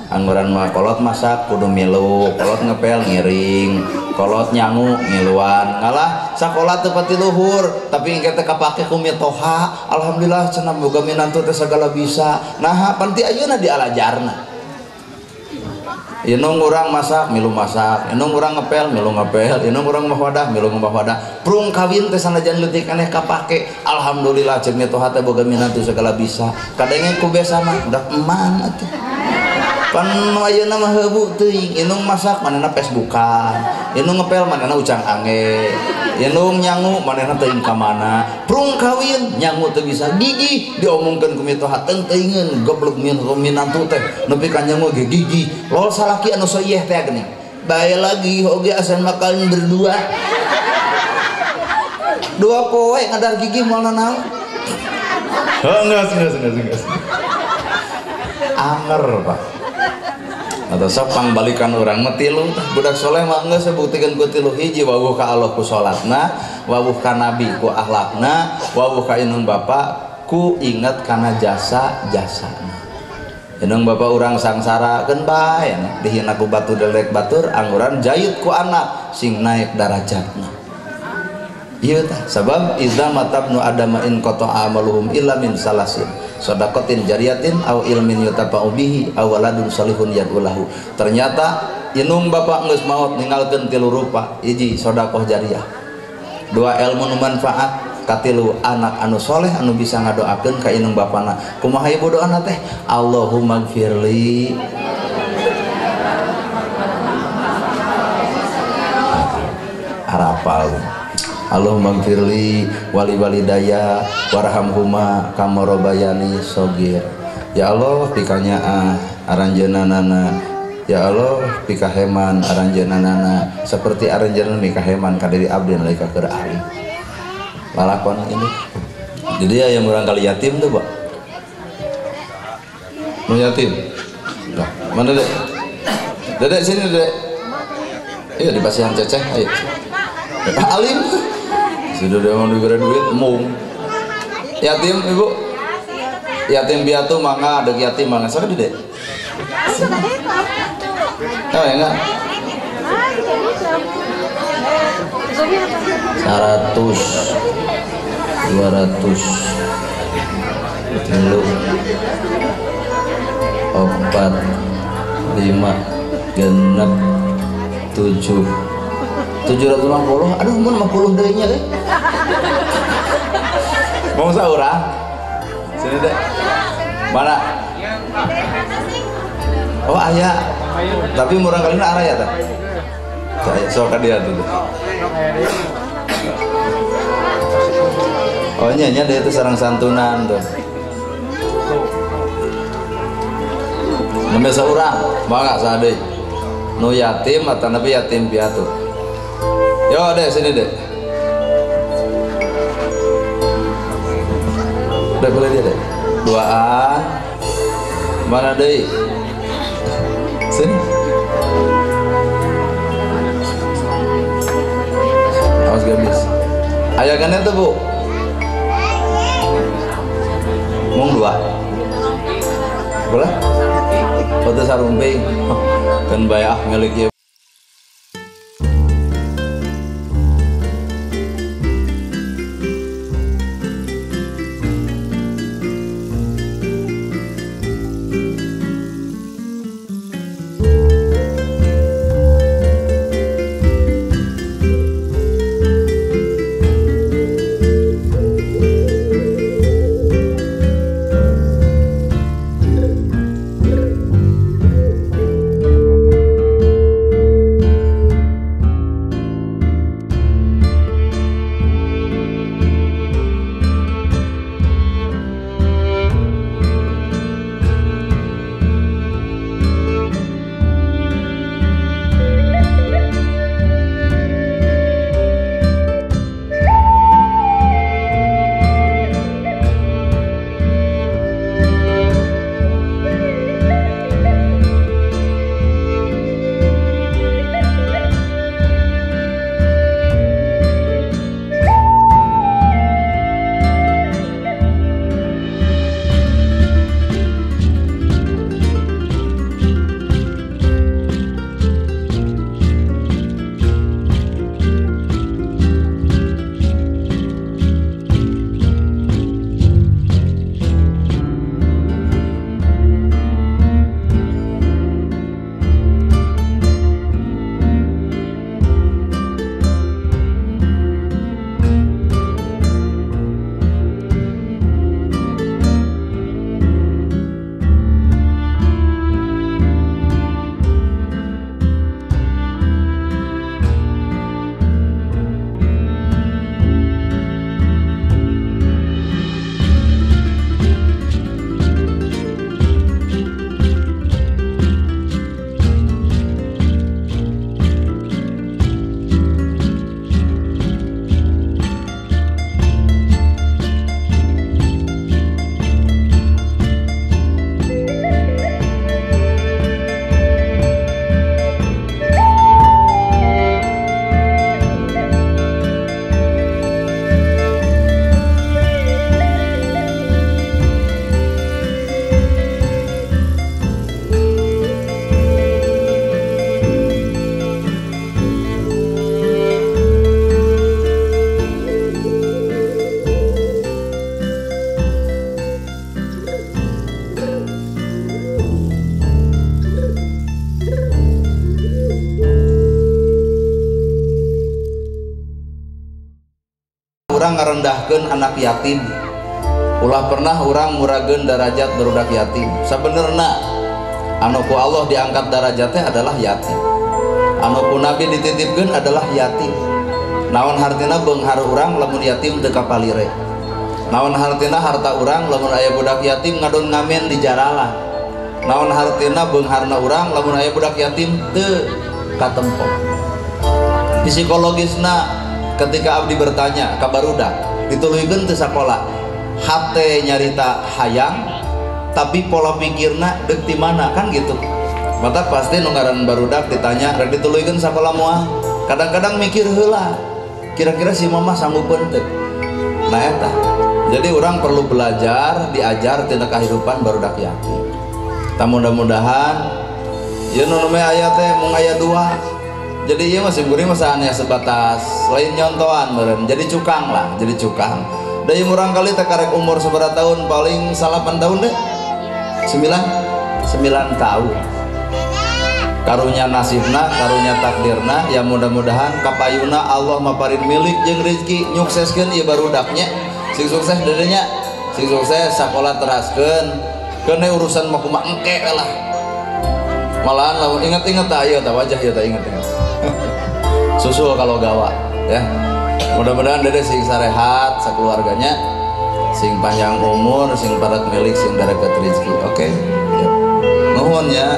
Angguran mah kolot masak kudu milu, kolot ngepel ngiring, kolot nyangu ngiluan. Ngalah sakola teu pati luhur, tapi engke teh kapake ku mitoha. Alhamdulillah cenah boga minantu teh sagala bisa. Naha pan ti ayeuna dialajarna. Inung urang masak milu masak, inung urang ngepel milu ngepel, inung urang ngubah wadah milu ngubah wadah. Prung kawin teh sanajan leutik aneh kapake. Alhamdulillah ceuk mitoha teh boga minantu sagala bisa. Kadenge ku besana udah eman atuh. Pan ayeuna mah heubu teuing, inung masak manehna Facebookan, inung ngepel manehna ucang ange, inung nyangu manehna teuing ka mana. Prung kawin nyangu teu bisa gigih diomongkeun ku mitoha teu teuingeun goblok minantu teh nepi ka nyangu ge gigih. Lol salaki anu soyeh teh geuning. Bae lagi oge asan makan berdua. Dua poe ngadar gigih moal nanaon. Heuh geus. Anger Pak. Atau sok pangbalikan urang mah tilu budak soleh mah geus buktikan ku tilu hiji wawuh ka Allah ku salatna, wawuh ka nabi ku akhlakna, wawuh ka indung bapa ku inget kana jasa-jasana. Indung bapa urang sangsara keun bae dihina ku batu delek batur angguran jait ku anak sing naik darajatna. Ieu tah sabab iza matabnu adama in qata'a amaluhum illa min salasin sadaqatin jariyatin aw ilmin yutafa'u bihi aw waladun salihun yad'ulahu. Ternyata inung bapak geus maot ninggalkeun tilu rupa, hiji sedekah jariah, dua ilmu nu manfaat, katilu anak anu soleh anu bisa ngadoakeun ka inung bapana. Kumaha ibu doana teh? Allahumma gfirli. Arapal. Allahumma gfirli wali walidaya warhamhuma kama rabbayani shogir. Ya Allah pikanya aranjeunana, ya Allah pikaheman aranjeunana seperti aranjeunna mikaheman ka diri abdi nalika keur alim. Lalakon ini. Jadi aya murang kali yatim tuh, Pak. Nu yatim. Nah, mana Dek? Dedek sini, Dedek. Iya di pasihan ceceh, ayo. Alim. Sudah dia mau diberi duit, mung. Yatim, Ibu. Yatim piatu mangga, dek yatim mangga. Siapa Dedek? Oh, ya enggak? 100. 200 3 4 5 6 7 750. Aduh mun 50 deui nya euy. Mau saurang? Sini deh. Mana? Oh aya. Tapi murang kalina araya tah. Sok ka dia tuh. Oh nya nya dia itu sarang santunan tuh. Nembe saurang, mangga saha deui. Nu yatim atau nabi yatim piatu. Yo deh sini deh. Udah boleh dia deh. 2A. Mana deh? Sini. Awas gadis. Ayah gane tuh bu. Mung 2. Boleh? Foto sarumping. Kan bayah milik. Urang ngarendahkeun anak yatim. Ulah pernah urang murageun darajat barudak yatim. Sabenerna anu ku Allah diangkat darajatnya adalah yatim. Anu ku Nabi dititipkeun adalah yatim. Naon hartina beunghar urang lamun yatim teu kapalire. Naon hartina harta urang lamun aya budak yatim ngadon ngamen di jaralah. Naon hartina beungharna urang lamun aya budak yatim teu katempo. Psikologisna ketika abdi bertanya ka barudak dituluykeun teu sakola, hate nyarita hayang tapi pola pikirna deuk ti mana kan gitu. Mata pasti nu ngaran barudak ditanya rek dituluykeun sakola moal, kadang-kadang mikir heula kira-kira si mama sanggupeun teu. Nah eta. Jadi orang perlu belajar, diajar tina kehidupan barudak yatim. Tah mudah-mudahan ieu nu namanya aya teh mung aya 2. Jadi iya masih gurih masa aneh sebatas lain nyontohan meureun. Jadi cukang lah, jadi cukang. Deui murang kali teh karek umur sabaraha tahun paling 8 tahun deh. 9 tahun. Karunya nasibna, karunya takdirna, ya mudah-mudahan kapayuna Allah maparin milik jeung rezeki nyukseskeun ieu barudaknya. Sing sukses dedenya, sing sukses sakola teraskeun. Keun urusan mah kumaha engke lah. Malahan lamun inget-inget tah ieu tah wajah ieu tah inget-inget. Susul kalau gawa ya. Mudah-mudahan dede sing sarehat sakeluarganya, sing panjang umur, sing parat milik, sing darakat rezeki. Oke. Ya. Nuhun ya.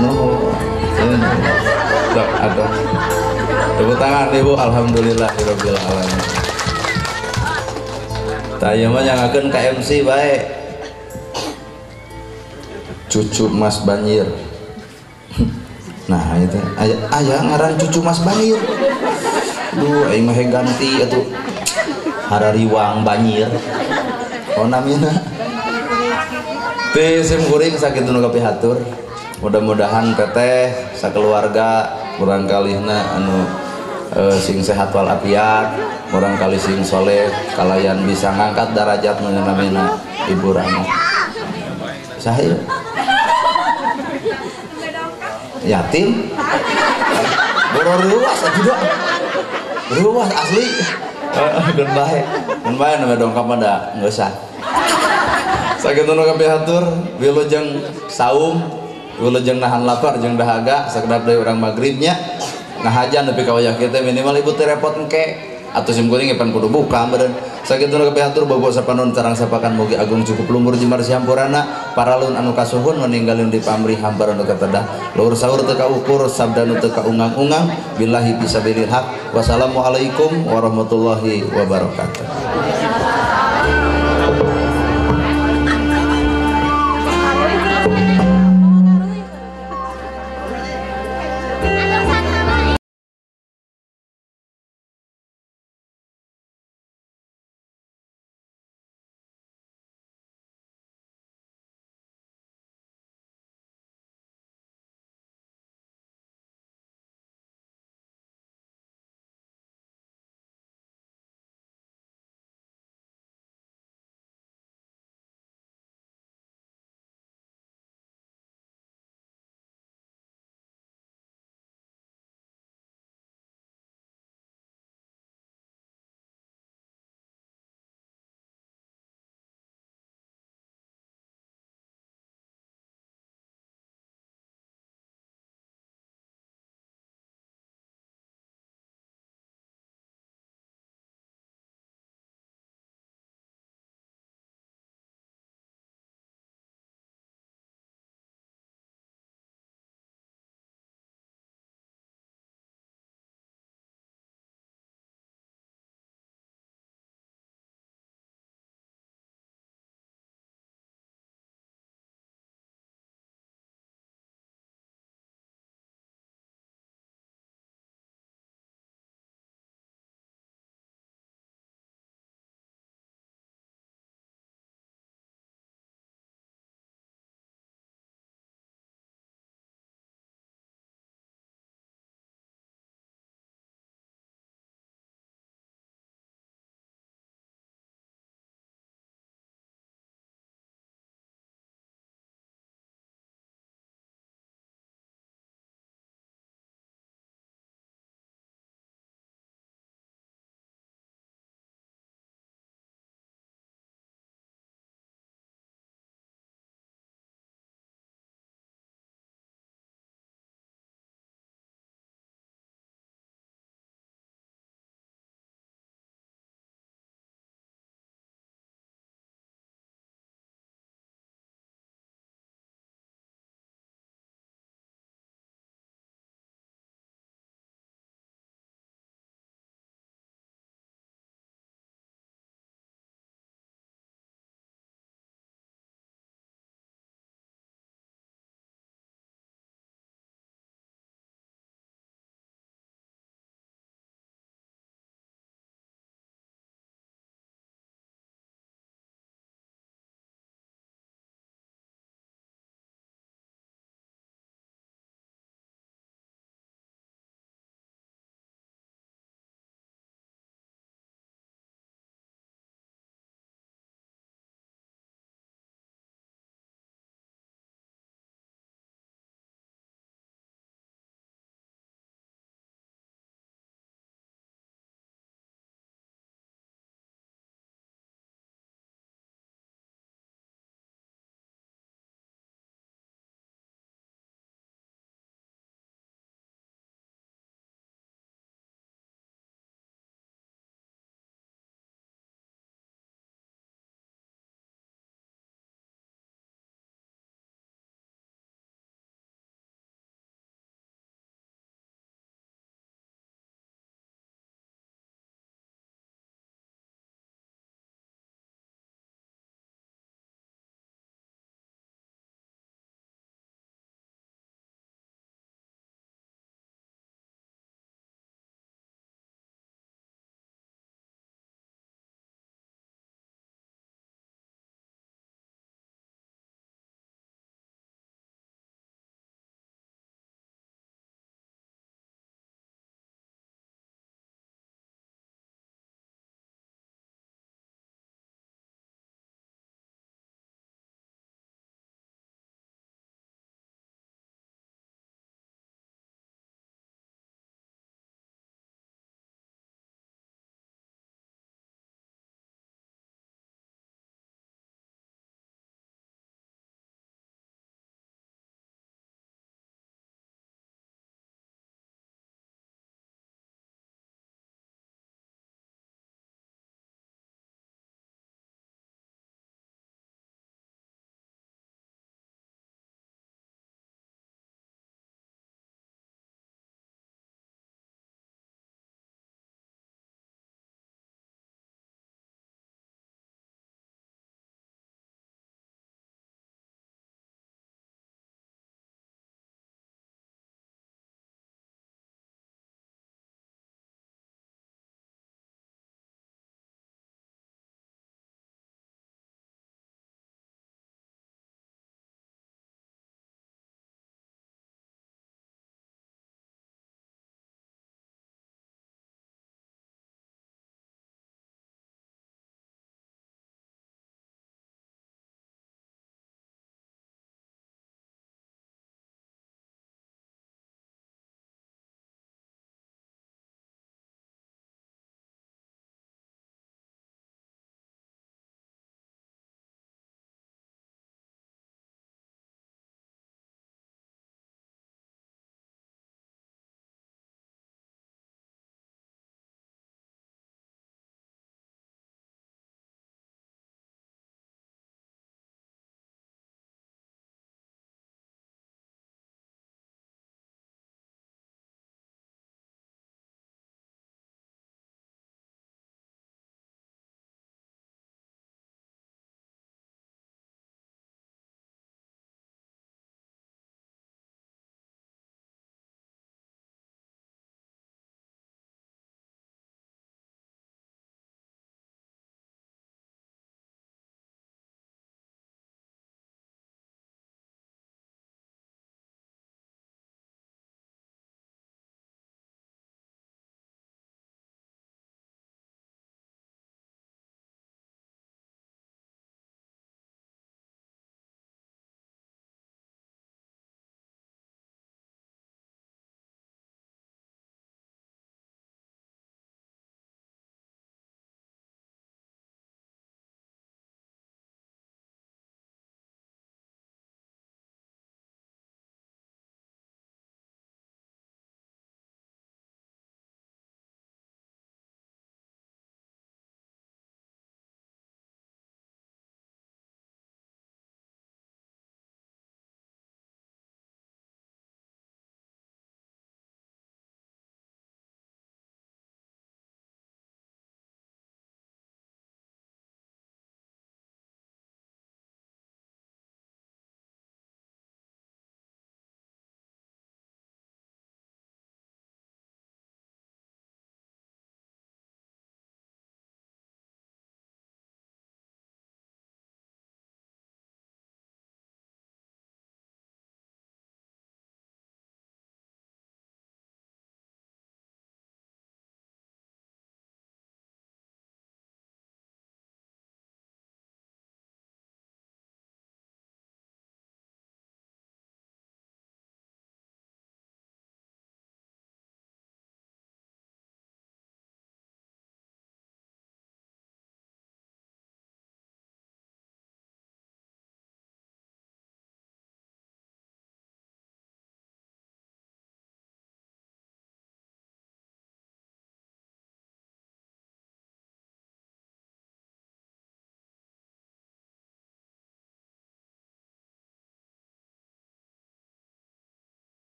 Nuhun. Aduh. Tepuk tangan Ibu, alhamdulillahirabbil alamin. Tah ieu mah nyangakeun ka MC bae. Cucu Mas Banjir. Nah, itu aya ngaran cucu Mas Banjir. Duh, aing mah ganti atuh. Harariwang Banjir. Oh namina. Teh sim kuring sakitu nu kapihatur. Mudah-mudahan teteh sakeluarga kurang kalihna anu sing sehat walafiat, kurang kali sing soleh, kalayan bisa ngangkat darajat nu namina Ibu Rama. Saha ieu? Yatim. Boror luas atuh da. Luas asli. Geun bae. Geun bae nu dongkap mah da geus ah. Sakitu nu kapihatur, wilujeng saum, wilujeng nahan lapar jeung dahaga, sakedap deui urang magribnya. Ngahajan nepi ka wayah kieu teh minimal ibu teh repot engke. Atuh sim kuring pan kudu buka meureun. Sakitu nu kapihatur bobo sapanon carang sapakan mugi agung cukup lumur jemar siampurana paralun anu kasuhun meninggalin di pamrih hampar anu katedah. Luhur sahur teu kaukur sabda nu teu kaungang-ungang billahi fisabilil haq. Wassalamualaikum warahmatullahi wabarakatuh.